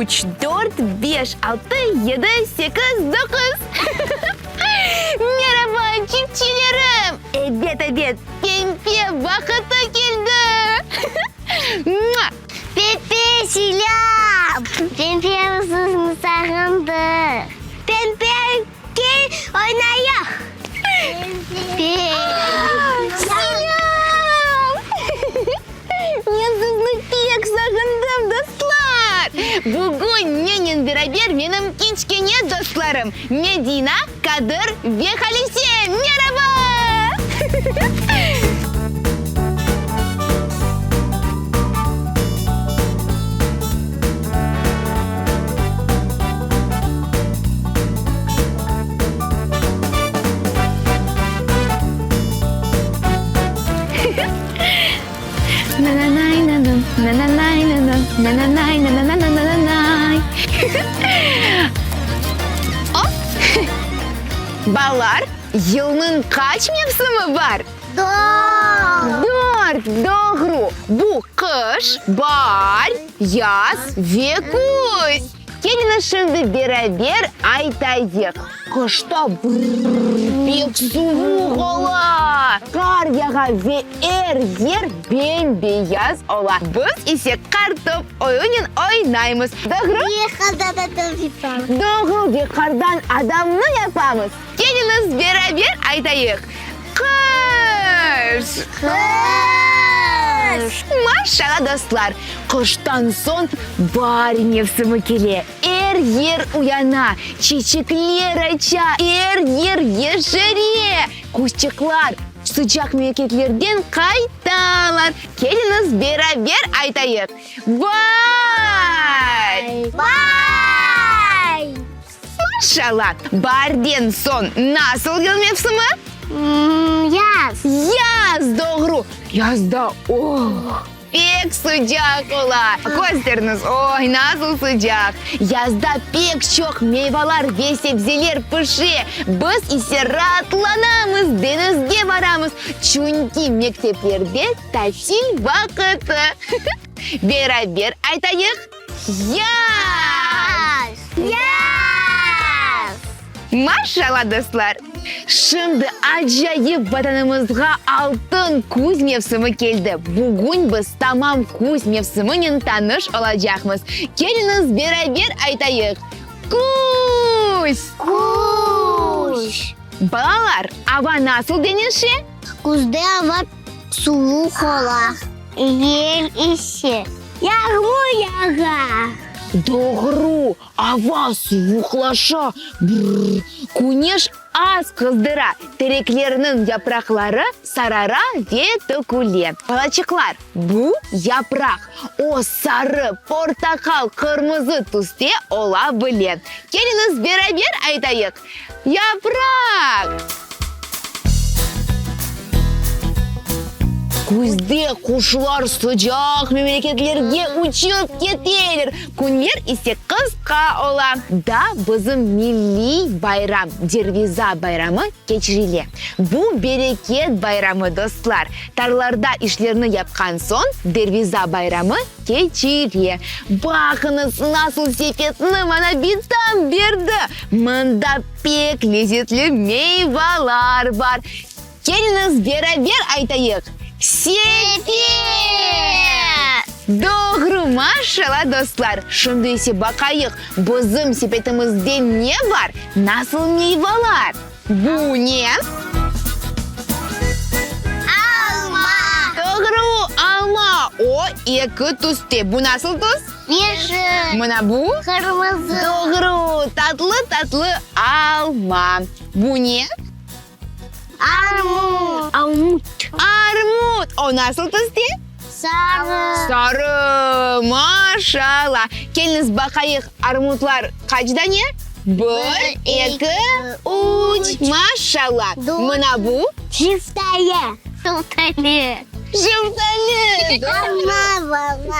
Üç, dört, beş, altı, yedi, sekiz, doquz. Meraba, çiftçilerim! Ebet, ebet, pempe vaqıtı keldi! Mua! Pempe, selâm! Pempe, sizni sağındıq. Pempe, kel, oynayıq! Pempe! Selâm! Men sizni pek sağındım, dostlar! Bugün menen beraber menim kiçkene dostlarım, Medina, Kadır ve Halise! Meraba! Balalar, yılnıñ qaç mevsimi bar? Dört. Dört, doğru. Bu qış, baar, yaz ve küz. Keliñiz şimdi beraber aytayıq. Qışta brrr, pek suvuq ola, qar yağa ve er yer bem-beyaz ola. Biz ise qartop oyunen oynaymız, doğru? Ve qardan adam yapamız. Doğru, ve qardan adamnı yapamız. Keliñiz beraber aytayıq, Qış! Qış! Maşşalla, dostlar! Qıştan soñ baar mevsimi kele. Er yer uyana, çiçekler aça, er yer yeşere. Quşçıqlar sıcaq memleketlerden qaytalar. Keliñiz, beraber aytayıq, Baar! Baar! Maşşalla! Baarden soñ nasıl yıl mevsimi? Yaz. Yaz, doğru! Yazda, oh, pek sıcaq ola. Kösteriñiz, oy, nasıl sıcaq! Yazda pek çoq meyvalar ve sebzeler pişe, biz ise raatlanamız, deñizge baramız, çünki mekteplerde tatil vaqıtı. Beraber aytayıq, Yaz! Yaz! Maşşalla, dostlar! Şimdi acayip Vatanımızğa altın küz mevsimi keldi. Bugün biz tamam küz mevsiminen tanış olacaqmız. Keliñiz, beraber aytayıq, Küz! Küz! Balalar, ava nasıl deñişe? Küzde ava suvuq ola, yel ese, yağmur yağa. Doğru, ava suvuqlaşa, brrr, küneş az qızdıra, tereklerniñ yapraqları sarara ve töküle. Balaçıqlar, bu yapraq. O sarı, portaqal, qırmızı tüste ola bile. Keliñiz, beraber aytayıq, Yapraq! Küzde quşlar sıcaq memleketlerge uçıp keteler, künler ise qısqa ola. Da bizim milliy bayram, Derviza bayramı keçirile. Bu bereket bayramı, dostlar. Tarlarda işlerni yapqan soñ, Derviza bayramı keçire. Baqıñız, nasıl sepetni maña bitam berdi! Mında pek lezetli meyvalar bar. Keliñiz, beraber aytayıq, Sepet! Doğru, maşşala, dostlar! Şimdi ise baqayıq, bizim sepetimizde ne bar, nasıl meyvalar? Bu ne? Alma! Doğru, alma! O, eki tüste. Bu nasıl tüs? Yeşil. Mına bu? Qırmızı. Doğru, tatlı-tatlı alma. Bu ne? Armut. Armut. Armut. O nasıl tüste? Sarı. Sarı, maşalla. Keliñiz, baqayıq, armutlar qaç dane? Bir, eki, üç. Maşalla. Mına bu? Şeftali. Şeftali. Şeftali. Alma, baba.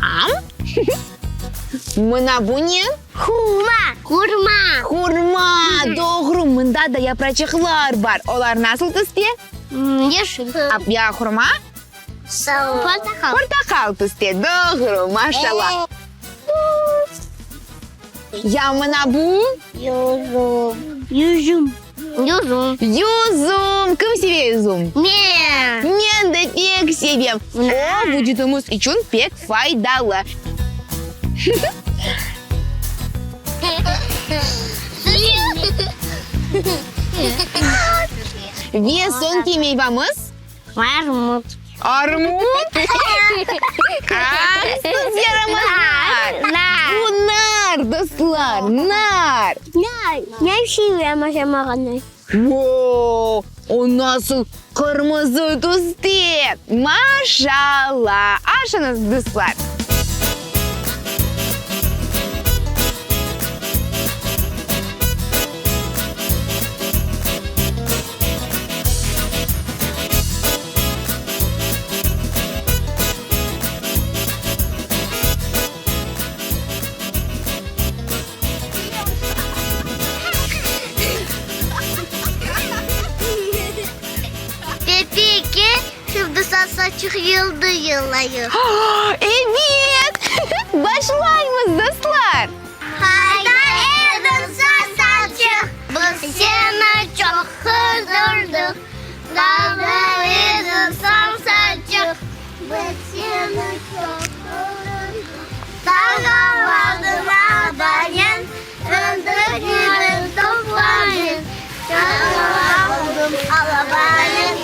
Am. Mına bu ne? Hurma. Hurma. Hurma, doğru. Mında da yapraçıqlar bar. Olar nasıl tüste? Yeşil. Ya hurma? Sarı. Portaqal. Portaqal tüste, doğru, maşallah. Ya mına bu? Yüzüm. Yüzüm. Yüzüm. Yüzüm. Kim seve yüzüm? Men. Men de pek sevem. O, vucudımız içün pek faydalı. Ve soñki meyvamız? Armut. Armut? Ah, siz yaramazlar! Nar. Bu nar, dostlar, nar. Nar. Ne sevem aşamağını? Voo, o nasıl qırmızı tüste! Maşallah! Aşıñız, dostlar! Pepi, kel, şimdi saçıq yıldı yıllayıq. Ebet! Başlaymız, dostlar! Qayda ediñ saçıq, biz seni çoq qıdırdıq. Qayda ediñ saçıq, biz seni çoq qıdırdıq. Dağlarnıñ arabanen, fındıq yığıp toplanen. Dağlarnıñ arabanen,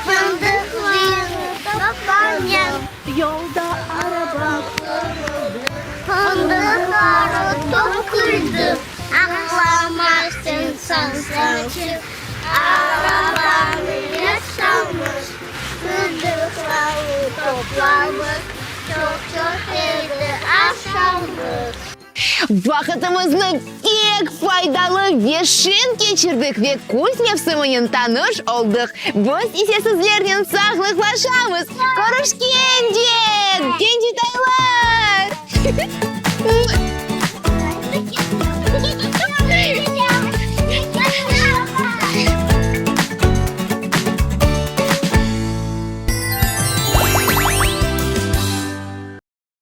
fındıq yığıp toplanen. Yolda araba qırıldı, fındıqları töküldi. Ağlama sen, saçıq, arabanı yasamış, fındıqları toplamış, çoq-çoq edi aşamış. Vaqıtımıznı pek faydalı ve şeñ keçirdik ve küz mevsiminen tanış oldıq. Biz ise sizlernen sağlıqlaşamız. Körüşkence, kencitaylar!